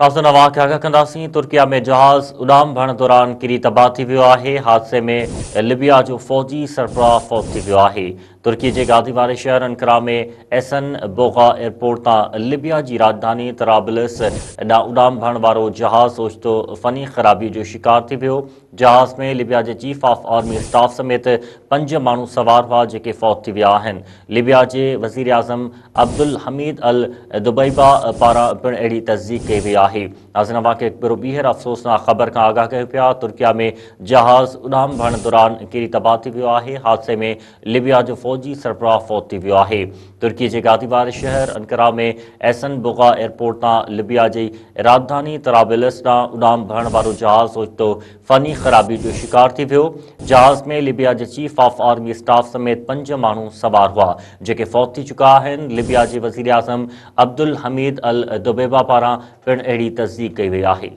ناظرين اوهان کي آگاهه ڪنداسين ترڪيه ۾ جهاز اڏام ڀرڻ دوران ڪري تباهه ٿي ويو آهي، حادثي ۾ لبيا جو فوجي سربراهه فوت ٿي ويو آهي. ترڪي جي گادي واري شهر انقره ۾ ايسن بوغا ايئرپورٽ تان لبيا جي راڄڌاني طرابلس ڏانهن اڏام ڀرڻ وارو جهاز اوچتو فني خرابي جو شڪار ٿي ويو. جهاز ۾ لبيا جي چيف آف آرمي اسٽاف سميت پنج ماڻهو سوار هئا جيڪي فوت ٿي ويا آهن. لبيا جي وزيراعظم عبدالحميد الدبيبه پاران پڻ اهڙي تصديق ڪئي وئي آهي. ناظرين اوهان کي هڪ ڀيرو ٻيهر افسوسناڪ خبر کان آگاهه ڪيون پيا ترڪيه ۾ جهاز اڏام ڀرڻ دوران ڪري تباهه ٿي ويو آهي. حادثي ۾ لبيا جو فوجي سربراهه فوت ٿي ويو آهي. ترڪي جي گادي واري شهر انقره ۾ ايسن بوغا ايئرپورٽ تان لبيا جي راڄڌاني طرابلس ڏانهن اڏام ڀرڻ وارو جهاز اوچتو فني خرابي جو شڪار ٿي ويو. جهاز ۾ لبيا جي چيف آف آرمي اسٽاف سميت پنج ماڻهو سوار هئا، جيڪي فوت ٿي چڪا آهن. لبيا جي وزيراعظم عبدالحميد الدبيبه پاران پڻ اهڙي تصديق ڪئي وئي آهي.